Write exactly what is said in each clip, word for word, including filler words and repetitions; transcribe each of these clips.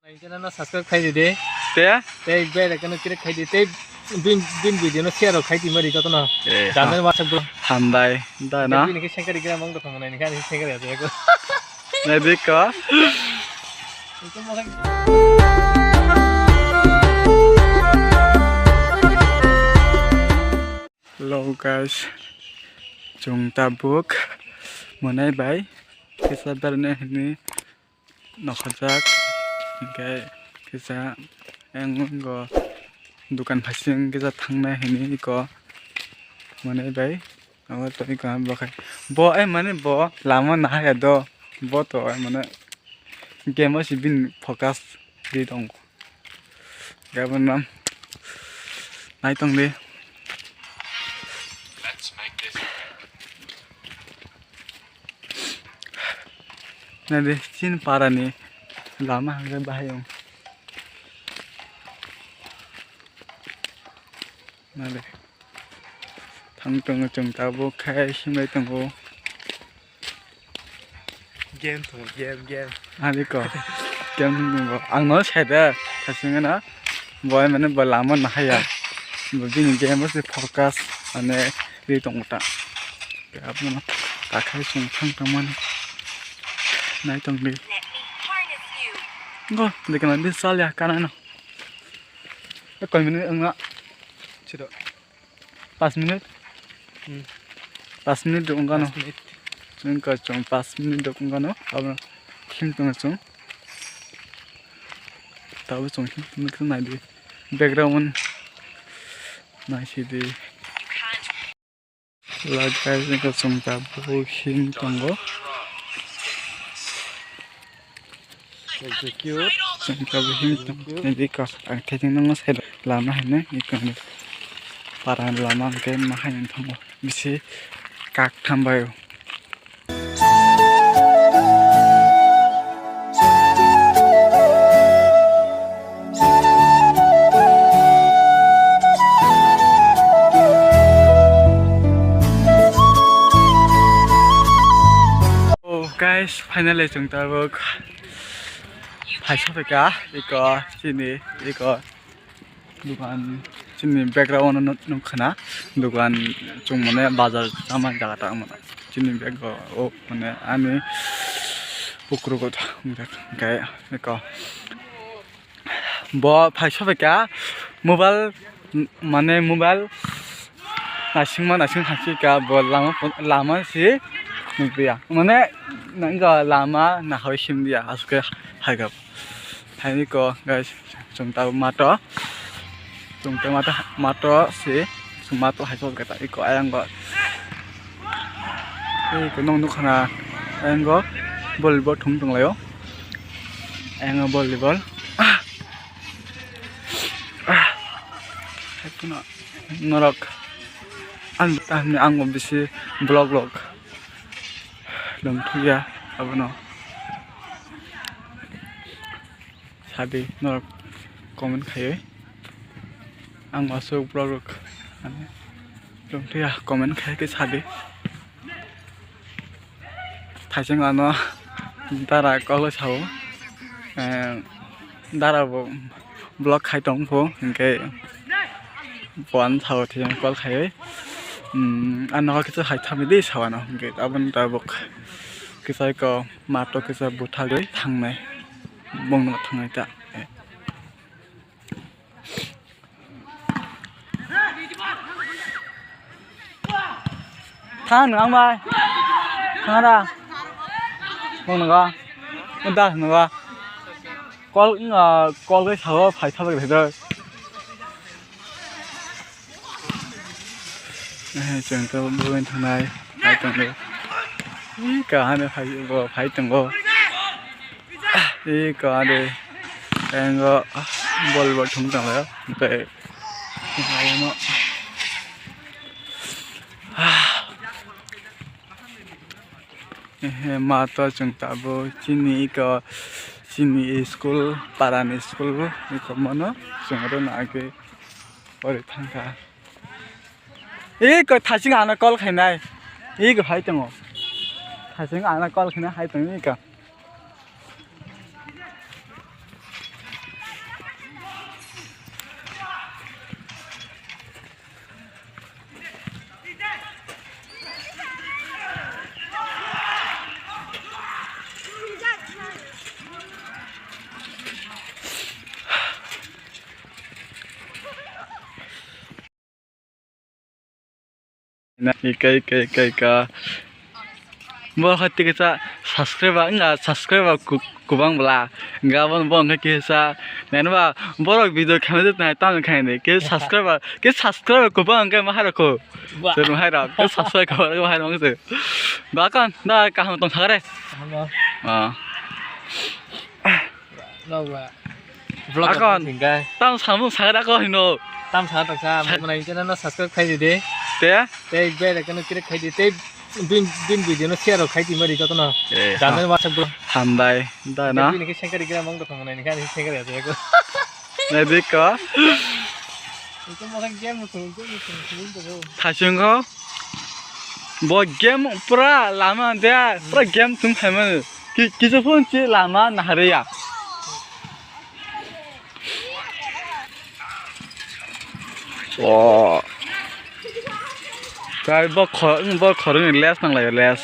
Channel no subscribe khai di de. Te? Tei bell icon no click khai di. Tei bin, bin video no share rok khai di mari joto no. Eh, channel ha. WhatsApp group. Hambai, da na? Bini ke share kari gram ang tong nai ni kan share kari ato ko. Nai dik ko. Itu mo khai. Hello guys, chwng tabuk mwnai bai kisa berni hwnwi nokhorjak, hinkhe kisa enggo dukan phaising kisa thangnai hwnwi eko mwnai bai abo tongwi kaham bo khai bo, eh, mane bo lama nahaya do, bo to, eh, mane game o se bini focus ri tongo. Gabon no nai tong di. Nai di, chini para ni lama hwnkhe bahai wng. Nai di. Thang tongo chwng tabuk khai himlai tongo. Game thung, game, game. Ani ko. Game thung bo. Ang no sai da. Thasing na. Boy mane bo lama nahaya. Bo bini game se focus ane ri tong ta. Abno takhai sung thang tong mani. Nai tong di. Go, dekna di sal ya kana no. Koi minute wngna. Chido. Pas minute? Hmm. Pas minute rok wngkha no. Pas minute. Chwng ka chwng pas minute rok wngkha no. Abo khim tongo chwng. Tabuk chwng khim tongo, nai di. Background nai si di. Lagajak chwng tabuk khim tongo. Thank you. Chwng tabuk him tong, thank you. Tei bikos ang thaiching nangma side lama hinwi eko hinwi para lama hwnkhe ma hai wng thango bisi kak tham bai o. Oh, guys, finally chwng tabuk phai sophaikha eko chini eko dukan, chini background o nuk, nukha na dukan chwng mane bazar tamo jaga ta wngmano chini bag o, o mane ani pukruk o wngkha hwnkhe eko. Bo phai sophaikha mobile, mane mobile naisingma naising haikhe ka bo lama, lama se nukliya. Mane nangkha lama nahoi simliya aswk khe haikha. Haini ko guys, chwng tabuk mato, chwng tabuk mato, mato se, chwng mato hai sophaikha eko ayang go. Eko nwng nukha na ayang go volleyball thum tonglaio. Ayang volleyball. Ah. Ah. Hai phano norok ang, ang, ang bisi vlog vlog lwng thukya abono. Sadi norok comment khaiwi. Ang aswk vlog rok lwng thukya comment khai khe sadi. Thaising ano dara kok sao, eh, dara bo vlog khai tong pho, hinkhe bo ano sao thaising call khai, um, ano kisa hai thami di sao ano, hinkhe aboni tabuk kisa ko mato kisa buthagwi thangnai, bongno thangnai ta. Thang nang bai. Thang da. Mong naga. Da naga. Call, ah, call gai sao phai thaba gai da. Eh, chwng to buin thangnai. Phai tong le. Ih, kaham phai bo, phai tongo. Ih, kade. Engo, ah, volleyball thum tang le. Tei, ayano. Ah. Ehe, ma to chwng tabuk chini iko, chini school, parani school, iko mano chwng aro na age ori thangkha. Iko thasing ano call khainai. Iko hai tongo. Thasing ano call khainai hai tongo iko. Ika, ika, ika, ika. Bo hati kisa subscriber, nga subscriber ku-, kubang bela. Nga bon, bon ke kisa. Nani ba, borok video khamai de nai tam khaini. Ke subscriber, ke subscriber kubang ke mahai rok. Wah. Sir mahai rok, ke subscriber kubang mahai rok se. Ba kan, da kaham tong sagare. Kaham. Ah. Nokla. Vlog Akon. Tam samung sagra ko hino. Tam sa tak sa. Sa- Mana channel no subscribe khai di de. Te? Te bell icon no click khai di. Te bin bin video no share khai di mari joto no. Eh, Dame ha. WhatsApp group. Hambai. Da na. Bin ke sengkari gira mang do thang nai ni kan sengkari ya ko. Na di ko. Itu makan game tu, game tu, game tu. Thasung ko. Bo game pura lama de, pura game tum phaimani. Ki-, kisa phone chi lama nahariya. Oh. Kai bo kho-, bo khorang ni less nang lai less.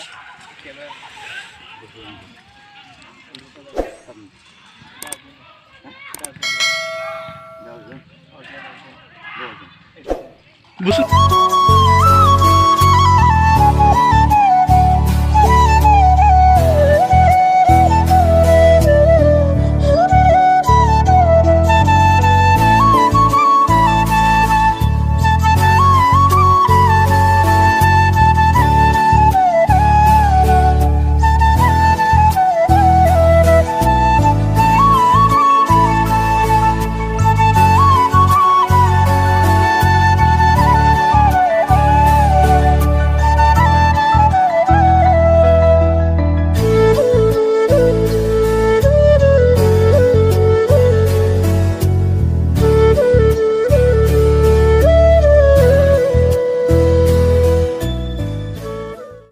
Busu.